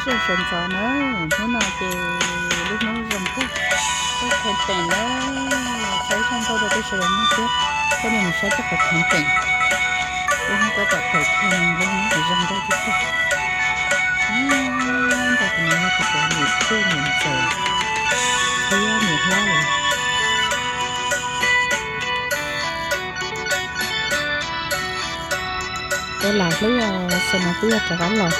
Tseem sawv ntxov na, hnub no ces lub hnub zoo kawg, tuaj theej teem na, saib zaj nkauj rau peb sawv daws mloog thiab, peb mus saib tej qhov theej teem, lub hnub tab tom tawm theej, lub hnub zoo nkauj tiag tiag. Ntawm tus no yog kuv cov niam tub niam ntxawm thiab niam hlob lawm. Ua lam hlwb, xyoo no twb yog rov qab los.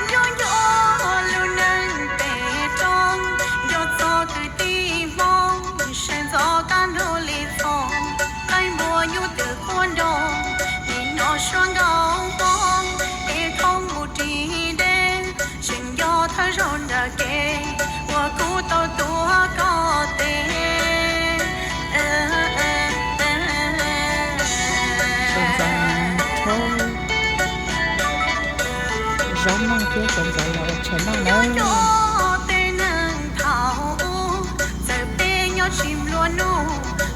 Nco nco lub neej pem roob, nco txog kwv tij Hmoob, sawv ntxov qab ntug li foom, qaib npua nyuj twm quaj nroo, nim no suab nkauj Hmoob, es thoob mus ris dej, tseem nco thawj zaug nram kev uas kuv tau tuav koj tes. Zaub noj thiab sawv ntxov los ua tshais noj nawb. Cov tej neeg thaum ub, txawm peb nyob tsis nplua nuj,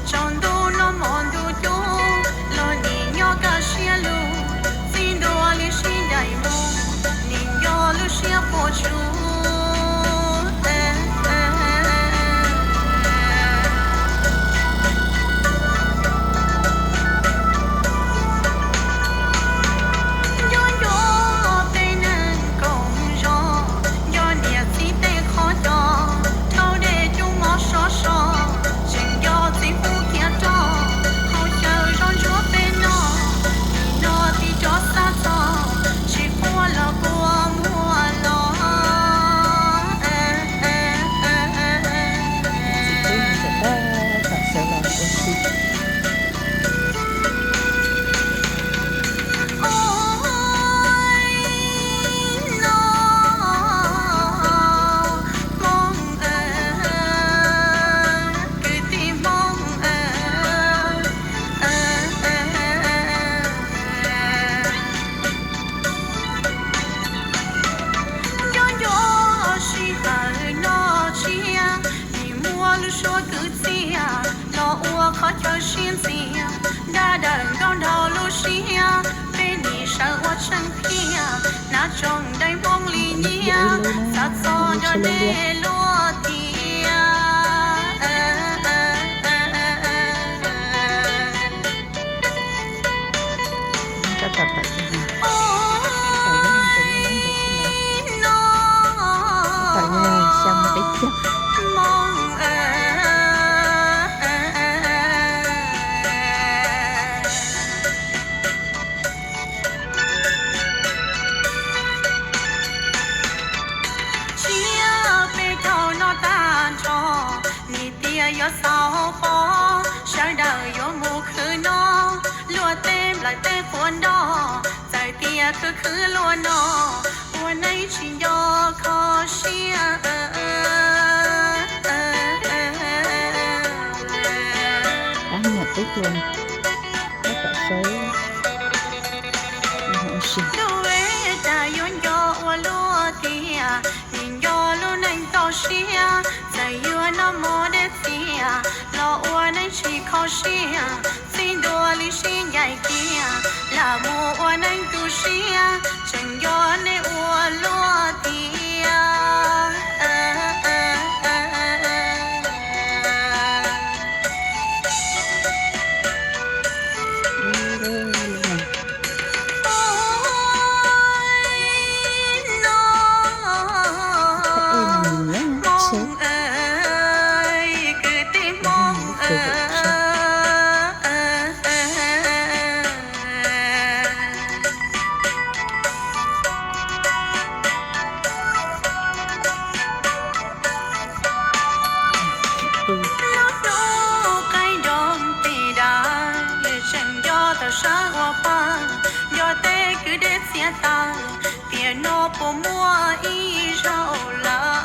tsaus ntuj noj mov ntuj cub, los nim nyob kaj siab lug, txij ntua li sib ncaim mus, nim nco lub siab puas tsuaj. Nco nco tej neeg koom zos, nco niam txiv tej qhov cos, rau dej cub mov sov so, tseem nco txiv pub khiav roj, hauv xyaw zoj ntsuab peb noj, nim no tig rov xav txog, tsis quaj los kua muag los. Txiv pub txawm tab tom sawv los ua si. Oj, no, Hmoob, kwv tij Hmoob, nco nco sij hawm no tshiab, nim muaj lub suab kwv txhiaj los ua qhov chaw siab ntxiag, nrab dawm nkauj nraug lub siab, peb nim sawv ua tsheej phiaj, hnav tsoom daim Hmoob li nyiaj, xav txog nco nej luaj tiag. Tsiab peb dhau no tag nrho, nim tias yuav xaus pob, sawv daws yuav mus khwv no, luaj teb nplawm teb quav nroj, txawm tias khwv khwv luaj no, ua neej tsis nco kho siab. Tab niam tub hluas tab tom sawv ua si. Lub eb tas yuav nco ua luaj tiag, nim nco lub neej toj siab, txawm yuav noj mov dej txias los ua neej tsis kho siab, txij ntua li sib ncaim kiag, lam mus ua neej tu siab, tseem nco nej ua luaj tiag. Hmoob, kwv tij Hmoob, lub hnub qaib nroo tis dab, tseem nco tau sawv ua pawg, nco tej kwv dej txiav taws, tiam no puas muaj ib zaug lawm.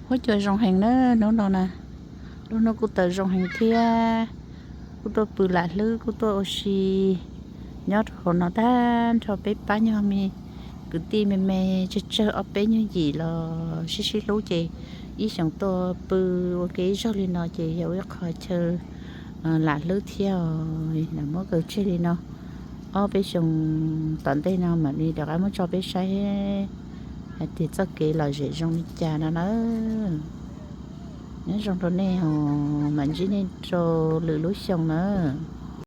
Huab cua zoo heev na hnub no na, lub hnub kuj tawm zoo heev thiab. Kuj tuaj pw lam hlwb kuj tuaj ua si nyob rau hauv no tag nrho peb pab nyuag me kwv tij me me tsawg tsawg ob peb nyuag yim los sib sib hlub ces ib xyoos tuaj pw ua ke ib zaug li no ces yog ib qho chaw lam hlwb thiab. Lam muab kaw tseg li no, ob peb xyoos tom ntej no mam li rov qab muab tso peb saib hais tias txoj kev lom zem zoo li cas no na. Nyob zoo rau nej os, mam ntsib nej rau lwm lub xyoo na.